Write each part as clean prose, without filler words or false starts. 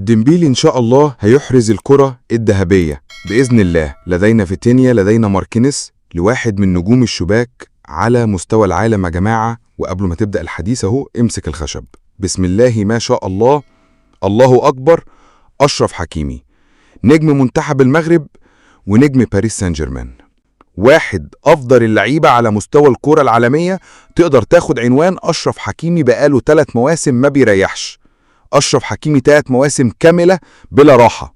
ديمبيلي إن شاء الله هيحرز الكرة الذهبية بإذن الله. لدينا فيتينيا، لدينا ماركينيس، لواحد من نجوم الشباك على مستوى العالم يا جماعة. وقبل ما تبدأ الحديث أهو امسك الخشب. بسم الله ما شاء الله، الله أكبر. أشرف حكيمي نجم منتخب المغرب ونجم باريس سان جيرمان، واحد أفضل اللعيبة على مستوى الكرة العالمية. تقدر تاخد عنوان أشرف حكيمي بقاله 3 مواسم ما بيريحش. أشرف حكيمي 3 مواسم كاملة بلا راحة.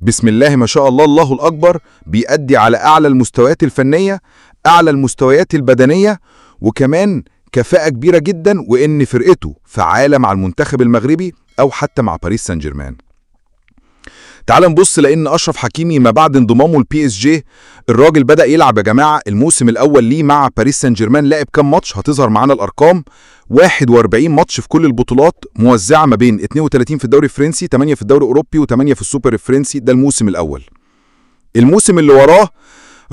بسم الله ما شاء الله، الله الأكبر. بيأدي على أعلى المستويات الفنية، أعلى المستويات البدنية، وكمان كفاءة كبيرة جدا، وإن فرقته فعالة مع المنتخب المغربي أو حتى مع باريس سان جيرمان. تعال نبص، لأن أشرف حكيمي ما بعد انضمامه ل PSG الراجل بدأ يلعب يا جماعة. الموسم الأول ليه مع باريس سان جيرمان لعب كام ماتش؟ هتظهر معانا الأرقام. 41 ماتش في كل البطولات، موزعة ما بين 32 في الدوري الفرنسي، 8 في الدوري الأوروبي، و8 في السوبر الفرنسي. ده الموسم الأول. الموسم اللي وراه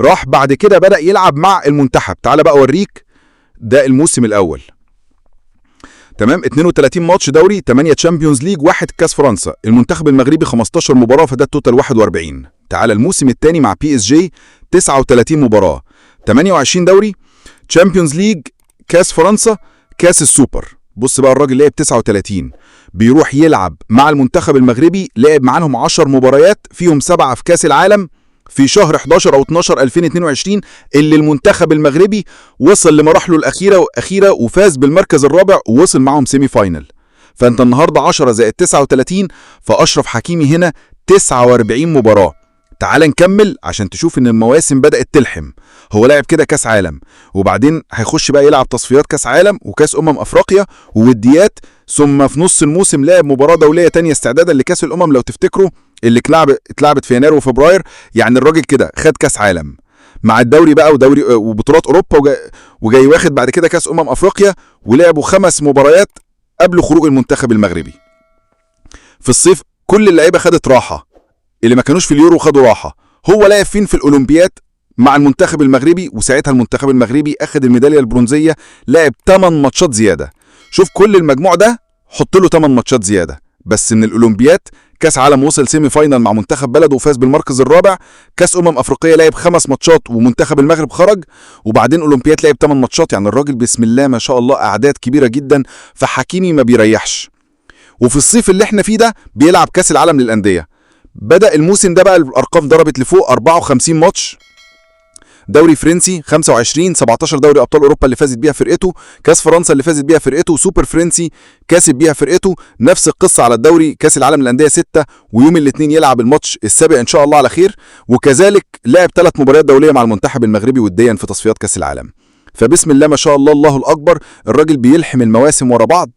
راح بعد كده بدأ يلعب مع المنتخب. تعال بقى أوريك ده الموسم الأول. تمام، 32 ماتش دوري، 8 Champions League، 1 كاس فرنسا. المنتخب المغربي 15 مباراة، فده ال total 41. تعال الموسم الثاني مع PSG 39 مباراة، 28 دوري، Champions League، كاس فرنسا، كاس السوبر. بص بقى الراجل لعب 39، بيروح يلعب مع المنتخب المغربي، لعب معاهم 10 مباريات فيهم 7 في كاس العالم في شهر 11 أو 12 2022، اللي المنتخب المغربي وصل لمراحله الأخيرة وفاز بالمركز الرابع ووصل معهم semi final. فأنت النهاردة 10 زائد 39، فأشرف حكيمي هنا 49 مباراة. تعال نكمل عشان تشوف إن المواسم بدأت تلحم. هو لعب كده كاس عالم، وبعدين هيخش بقى يلعب تصفيات كاس عالم وكاس أفريقيا ووديات، ثم في نص الموسم لعب مباراة دولية تانية استعدادا لكاس الأمم لو تفتكروا اللي اتلعبت في يناير وفبراير. يعني الراجل كده خد كاس عالم مع الدوري بقى ودوري وبطولات أوروبا، وجاي واخد بعد كده كاس أفريقيا، ولعبوا 5 مباريات قبل خروج المنتخب المغربي. في الصيف كل اللعيبة خدت راحة، اللي ما كانوش في اليورو خدوا راحة. هو لعب فين؟ في الأولمبياد مع المنتخب المغربي، وساعتها المنتخب المغربي أخد الميدالية البرونزية، لعب 8 ماتشات زيادة. شوف كل المجموع ده حط له 8 ماتشات زيادة بس من الأولمبياد. كاس عالم وصل semi final مع منتخب بلده وفاز بالمركز الرابع. كاس افريقيا لعب 5 ماتشات ومنتخب المغرب خرج، وبعدين اولمبياد لعب 8 ماتشات. يعني الراجل بسم الله ما شاء الله اعداد كبيرة جدا، فحكيمي ما بيريحش. وفي الصيف اللي احنا فيه ده بيلعب كاس العالم للاندية. بدأ الموسم ده بقى الارقام ضربت لفوق، 54 ماتش دوري فرنسي، 25، 17 دوري ابطال اوروبا اللي فازت بيها فرقته، كاس فرنسا اللي فازت بيها فرقته، سوبر فرنسي كاسب بيها فرقته. نفس القصة على الدوري، كاس العالم للاندية 6، ويوم الاثنين يلعب الماتش السابع ان شاء الله على خير. وكذلك لعب 3 مباريات دولية مع المنتخب المغربي وديا في تصفيات كاس العالم. فبسم الله ما شاء الله، الله الاكبر، الراجل بيلحم المواسم ورا بعض.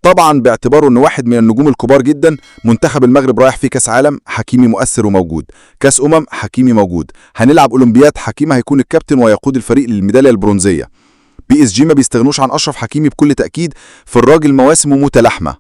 طبعا باعتباره انه واحد من النجوم الكبار جدا. منتخب المغرب رايح فيه كاس عالم، حكيمي مؤثر وموجود. كاس حكيمي موجود. هنلعب اولمبياد، حكيمي هيكون الكابتن ويقود الفريق للميداليه البرونزيه. PSG ما بيستغنوش عن اشرف حكيمي بكل تاكيد. فالراجل مواسمه متلاحمه.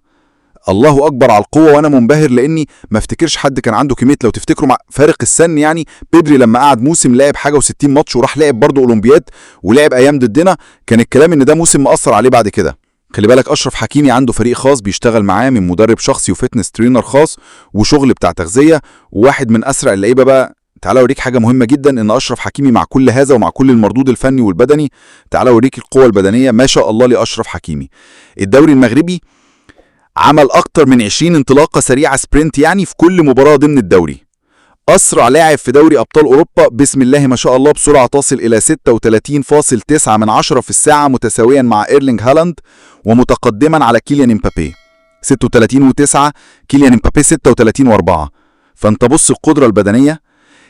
الله اكبر على القوة، وانا منبهر لاني ما افتكرش حد كان عنده كمية. لو تفتكروا مع فارق السن، يعني بيدري لما قعد موسم لعب حاجة و60 ماتش وراح لعب برضه اولمبياد ولعب ايام ضدنا، كان الكلام ان ده موسم مأثر عليه بعد كده. خلي بالك أشرف حكيمي عنده فريق خاص بيشتغل معاه من مدرب شخصي و fitness trainer خاص وشغل بتاع تغذية، وواحد من أسرع اللعيبة بقى. تعالى أوريك حاجة مهمة جدا، إن أشرف حكيمي مع كل هذا ومع كل المردود الفني والبدني، تعالى أوريك القوة البدنية ما شاء الله لأشرف حكيمي. الدوري المغربي عمل أكتر من 20 انطلاقة سريعة sprint يعني في كل مباراة ضمن الدوري. أسرع لاعب في دوري أبطال أوروبا بسم الله ما شاء الله بسرعة تصل إلى 36.9 من 10 في الساعة، متساويا مع إيرلينج هالاند ومتقدما على كيليان امبابي. 36.9، كيليان امبابي 36.4. فأنت بص القدرة البدنية.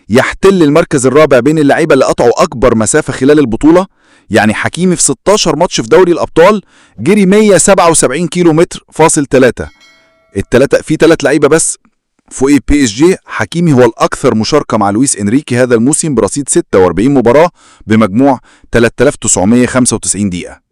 يحتل المركز الرابع بين اللعيبة اللي قطعوا أكبر مسافة خلال البطولة. يعني حكيمي في 16 ماتش في دوري الأبطال جري 177 كيلو متر فاصل 3. التلاتة في 3 لعيبة بس فوق PSG. حكيمي هو الأكثر مشاركة مع لويس إنريكي هذا الموسم برصيد 46 مباراة بمجموع 3995 دقيقة.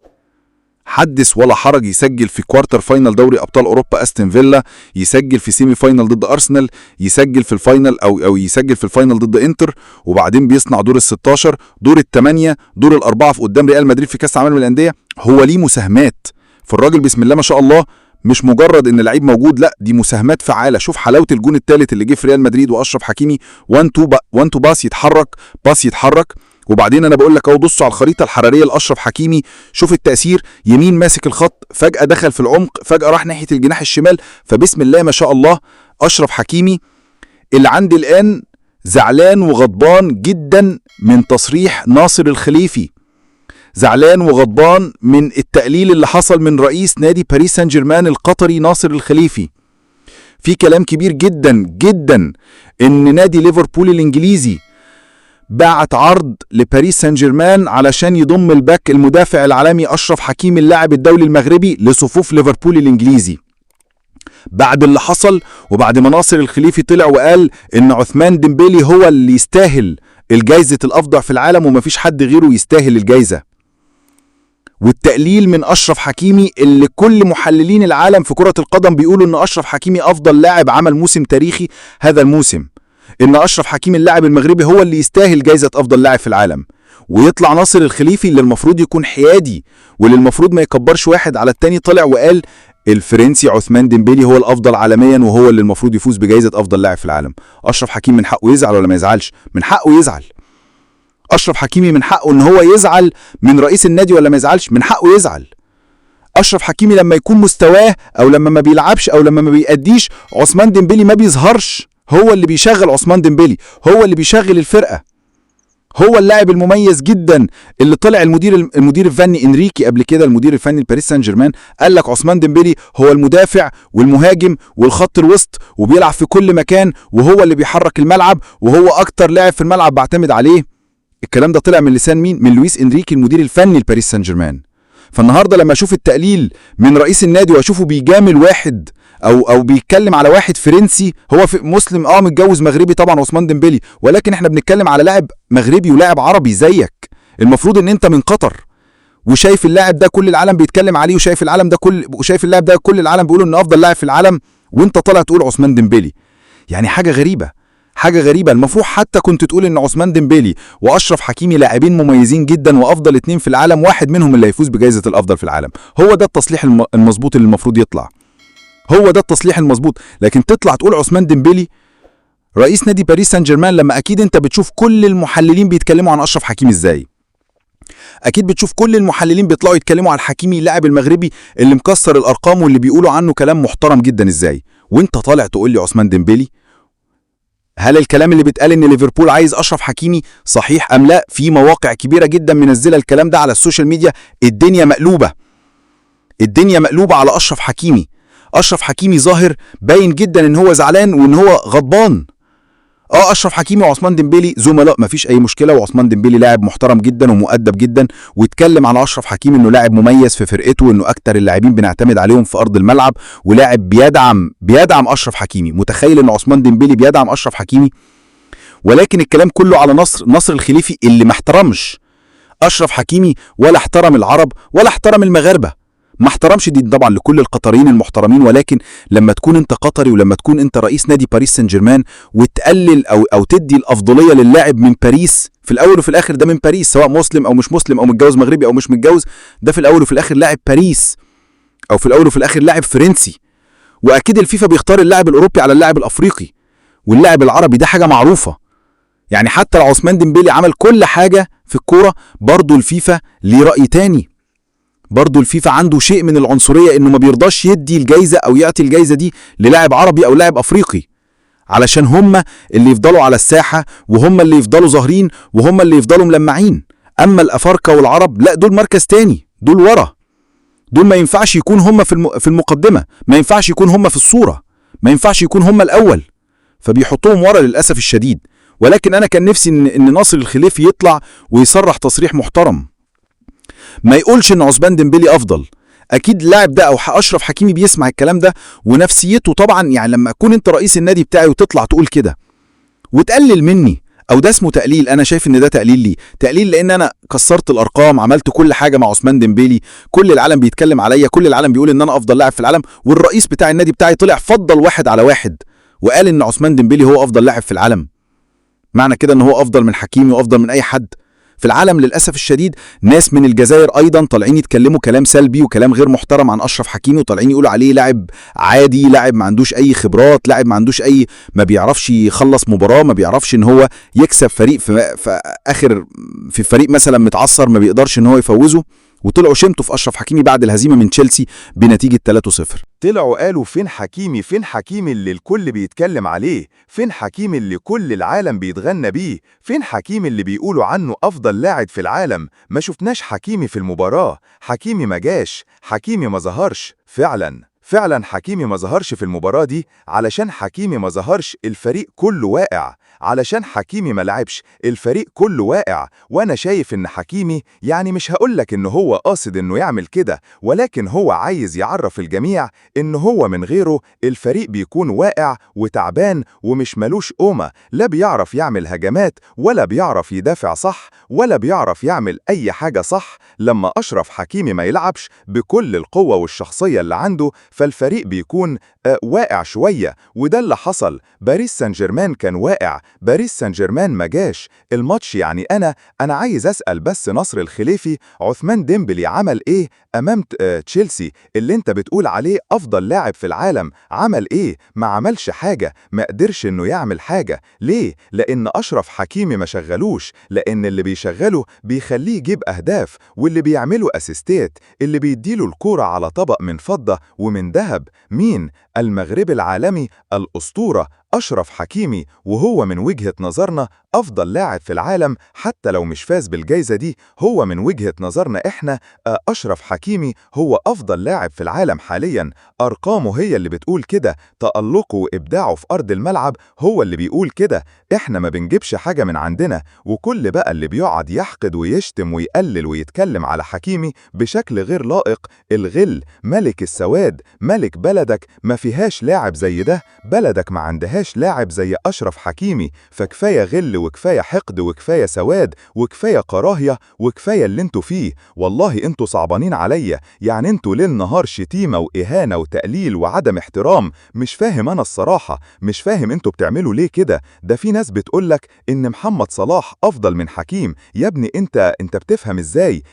حدث ولا حرج، يسجل في quarter final دوري أبطال أوروبا أستون فيلا، يسجل في semi final ضد أرسنال، يسجل في ال final أو يسجل في ال final ضد إنتر، وبعدين بيصنع دور ال16، دور ال8، دور ال4 في قدام ريال مدريد في كأس العالم للأندية. هو ليه مساهمات. فالراجل بسم الله ما شاء الله مش مجرد ان لعيب موجود، لا دي مساهمات فعاله. شوف حلاوة الجون الثالث اللي جه في ريال مدريد واشرف حكيمي 1 2 1 2 pass يتحرك، pass يتحرك. وبعدين انا بقول لك اهو، بصوا على الخريطة الحرارية لاشرف حكيمي، شوف التاثير، يمين ماسك الخط، فجاة دخل في العمق، فجاة راح ناحية الجناح الشمال. فبسم الله ما شاء الله اشرف حكيمي اللي عندي الان زعلان وغضبان جدا من تصريح ناصر الخليفي، زعلان وغضبان من التقليل اللي حصل من رئيس نادي باريس سان جيرمان القطري ناصر الخليفي. في كلام كبير جدا جدا ان نادي ليفربول الانجليزي بعت عرض لباريس سان جيرمان علشان يضم ال back المدافع العالمي اشرف حكيمي اللاعب الدولي المغربي لصفوف ليفربول الانجليزي. بعد اللي حصل وبعد ما ناصر الخليفي طلع وقال ان عثمان ديمبélé هو اللي يستاهل الجايزة الافضل في العالم ومفيش حد غيره يستاهل الجايزة، والتقليل من أشرف حكيمي اللي كل محللين العالم في كرة القدم بيقولوا إن أشرف حكيمي أفضل لاعب عمل موسم تاريخي هذا الموسم، إن أشرف حكيمي اللاعب المغربي هو اللي يستاهل جايزة أفضل لاعب في العالم. ويطلع ناصر الخليفي اللي المفروض يكون حيادي واللي المفروض ما يكبرش واحد على التاني، طلع وقال الفرنسي عثمان ديمبélé هو الأفضل عالميا وهو اللي المفروض يفوز بجايزة أفضل لاعب في العالم. أشرف حكيمي من حقه يزعل ولا ما يزعلش؟ من حقه يزعل. أشرف حكيمي من حقه إن هو يزعل من رئيس النادي ولا ما يزعلش؟ من حقه يزعل. أشرف حكيمي لما يكون مستواه أو لما ما بيلعبش أو لما ما بيأديش، عثمان ديمبélé ما بيظهرش، هو اللي بيشغل عثمان ديمبélé، هو اللي بيشغل الفرقة، هو اللاعب المميز جدا اللي طلع المدير الفني انريكي قبل كده، المدير الفني لباريس سان جيرمان، قال لك عثمان ديمبélé هو المدافع والمهاجم والخط الوسط وبيلعب في كل مكان وهو اللي بيحرك الملعب وهو أكتر لاعب في الملعب بعتمد عليه. الكلام ده طلع من لسان مين؟ من لويس انريكي المدير الفني لباريس سان جيرمان. فالنهارده لما اشوف التقليل من رئيس النادي واشوفه بيجامل واحد او بيتكلم على واحد فرنسي، هو في مسلم متجوز مغربي طبعا عثمان ديمبélé، ولكن احنا بنتكلم على لاعب مغربي ولاعب عربي زيك، المفروض ان انت من قطر وشايف اللاعب ده كل العالم بيتكلم عليه، وشايف العالم ده كل وشايف اللاعب ده كل العالم بيقولوا انه افضل لاعب في العالم، وانت طالع تقول عثمان ديمبélé. يعني حاجة غريبة، حاجة غريبة. المفروض حتى كنت تقول ان عثمان ديمبélé واشرف حكيمي لاعبين مميزين جدا وافضل اتنين في العالم، واحد منهم اللي هيفوز بجائزة الافضل في العالم. هو ده التصليح المظبوط اللي المفروض يطلع، هو ده التصليح المظبوط. لكن تطلع تقول عثمان ديمبélé رئيس نادي باريس سان جيرمان، لما اكيد انت بتشوف كل المحللين بيتكلموا عن اشرف حكيمي ازاي، اكيد بتشوف كل المحللين بيطلعوا يتكلموا على الحكيمي اللاعب المغربي اللي مكسر الارقام واللي بيقولوا عنه كلام محترم جدا ازاي، وانت طالع تقول لي عثمان ديمبélé. هل الكلام اللي بيتقال ان ليفربول عايز اشرف حكيمي صحيح ام لا؟ في مواقع كبيرة جدا منزله الكلام ده على ال social media. الدنيا مقلوبة، الدنيا مقلوبة على اشرف حكيمي. اشرف حكيمي ظاهر باين جدا ان هو زعلان وان هو غضبان. اشرف حكيمي وعثمان ديمبélé زملاء مفيش اي مشكلة، وعثمان ديمبélé لاعب محترم جدا ومؤدب جدا، واتكلم على اشرف حكيمي انه لاعب مميز في فرقته وانه اكتر اللاعبين بنعتمد عليهم في ارض الملعب، ولاعب بيدعم اشرف حكيمي. متخيل ان عثمان ديمبélé بيدعم اشرف حكيمي؟ ولكن الكلام كله على نصر الخليفي اللي ما احترمش اشرف حكيمي ولا احترم العرب ولا احترم المغاربة. ما احترمش دي طبعا لكل القطريين المحترمين، ولكن لما تكون انت قطري ولما تكون انت رئيس نادي باريس سان جيرمان وتقلل او تدي الافضلية للاعب من باريس، في الاول وفي الاخر ده من باريس، سواء مسلم او مش مسلم او متجوز مغربي او مش متجوز، ده في الاول وفي الاخر لاعب باريس، او في الاول وفي الاخر لاعب فرنسي. واكيد الفيفا بيختار اللاعب الاوروبي على اللاعب الافريقي واللاعب العربي، ده حاجة معروفة. يعني حتى لو عثمان ديمبélé عمل كل حاجة في الكورة، برضه الفيفا ليه راي تاني، برضه الفيفا عنده شيء من العنصرية انه ما بيرضاش يدي الجايزة او يعطي الجايزة دي للاعب عربي او لاعب افريقي، علشان هم اللي يفضلوا على الساحة وهم اللي يفضلوا ظاهرين وهم اللي يفضلوا ملمعين. اما الافارقة والعرب لا، دول مركز تاني، دول ورا، دول ما ينفعش يكون هم في المقدمة، ما ينفعش يكون هم في الصورة، ما ينفعش يكون هم الاول، فبيحطوهم ورا للاسف الشديد. ولكن انا كان نفسي ان ناصر الخليفي يطلع ويصرح تصريح محترم، ما يقولش ان عثمان ديمبélé افضل. اكيد اللاعب ده او اشرف حكيمي بيسمع الكلام ده ونفسيته طبعا، يعني لما اكون انت رئيس النادي بتاعي وتطلع تقول كده وتقلل مني، او ده اسمه تقليل، انا شايف ان ده تقليل لي، تقليل لان انا كسرت الارقام، عملت كل حاجة مع عثمان ديمبélé، كل العالم بيتكلم عليا، كل العالم بيقول ان انا افضل لاعب في العالم، والرئيس بتاع النادي بتاعي طلع فضل واحد على واحد وقال ان عثمان ديمبélé هو افضل لاعب في العالم. معنى كده ان هو افضل من حكيمي وافضل من اي حد. في العالم. للأسف الشديد ناس من الجزائر أيضا طالعين يتكلموا كلام سلبي وكلام غير محترم عن أشرف حكيمي، وطالعين يقولوا عليه لاعب عادي، لاعب ما عندوش أي خبرات، لاعب ما عندوش أي، ما بيعرفش يخلص مباراة، ما بيعرفش إن هو يكسب فريق في آخر، في فريق مثلا متعثر ما بيقدرش إن هو يفوزه. وطلعوا شمتوا في أشرف حكيمي بعد الهزيمة من تشيلسي بنتيجة 3-0. طلعوا قالوا فين حكيمي، فين حكيمي اللي الكل بيتكلم عليه، فين حكيمي اللي كل العالم بيتغنى بيه، فين حكيمي اللي بيقولوا عنه أفضل لاعب في العالم. ما شفناش حكيمي في المباراة، حكيمي ما جاش، حكيمي ما ظهرش. فعلا حكيمي ما ظهرش في المباراة دي. علشان حكيمي ما ظهرش الفريق كله واقع، علشان حكيمي ما لعبش الفريق كله واقع. وانا شايف ان حكيمي يعني مش هقولك ان هو قاصد انه يعمل كده، ولكن هو عايز يعرف الجميع ان هو من غيره الفريق بيكون واقع وتعبان ومش ملوش قومة، لا بيعرف يعمل هجمات ولا بيعرف يدافع صح ولا بيعرف يعمل اي حاجة صح. لما أشرف حكيمي ما يلعبش بكل القوة والشخصية اللي عنده فالفريق بيكون واقع شوية، وده اللي حصل. باريس سان جيرمان كان واقع، باريس سان جيرمان ما جاش الماتش. يعني أنا عايز أسأل بس نصر الخليفي، عثمان ديمبلي عمل إيه أمام تشيلسي اللي أنت بتقول عليه أفضل لاعب في العالم؟ عمل إيه؟ ما عملش حاجة، ما قدرش إنه يعمل حاجة. ليه؟ لأن أشرف حكيمي ما شغلوش، لأن اللي بيشغله بيخليه يجيب أهداف، واللي بيعمله أسيستات، اللي بيديله الكورة على طبق من فضة ومن ذهب. مين؟ المغرب العالمي، الأسطورة أشرف حكيمي، وهو من وجهة نظرنا أفضل لاعب في العالم حتى لو مش فاز بالجايزة دي. هو من وجهة نظرنا إحنا أشرف حكيمي هو أفضل لاعب في العالم حاليا. أرقامه هي اللي بتقول كده، تألقه وإبداعه في أرض الملعب هو اللي بيقول كده. إحنا ما بنجيبش حاجة من عندنا. وكل بقى اللي بيقعد يحقد ويشتم ويقلل ويتكلم على حكيمي بشكل غير لائق، الغل، ملك السواد، ملك بلدك ما فيهاش لاعب زي ده، بلدك ما عندهاش لاعب زي أشرف حكيمي. فكفاية غل وكفاية حقد وكفاية سواد وكفاية كراهية وكفاية اللي انتوا فيه. والله انتوا صعبانين عليا، يعني انتوا ليل نهار شتيمة وإهانة وتقليل وعدم احترام. مش فاهم أنا الصراحة، مش فاهم انتوا بتعملوا ليه كده. ده في ناس بتقولك إن محمد صلاح أفضل من حكيم. يا ابني انت بتفهم ازاي؟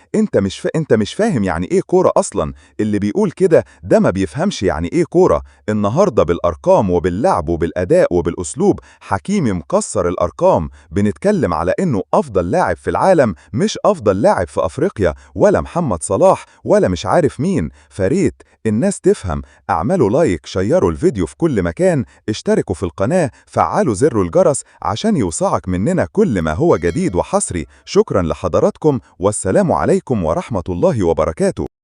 انت مش فاهم يعني ايه كورة أصلا. اللي بيقول كده ده ما بيفهمش يعني ايه كورة. النهاردة بالأرقام وباللعب وبالأداء وبالأسلوب حكيمي مكسر الأرقام. بنتكلم على إنه أفضل لاعب في العالم، مش أفضل لاعب في أفريقيا ولا محمد صلاح ولا مش عارف مين. فريت الناس تفهم. اعملوا لايك، شيروا الفيديو في كل مكان، اشتركوا في القناة، فعلوا زر الجرس عشان يوصلك مننا كل ما هو جديد وحصري. شكرا لحضراتكم، والسلام عليكم ورحمة الله وبركاته.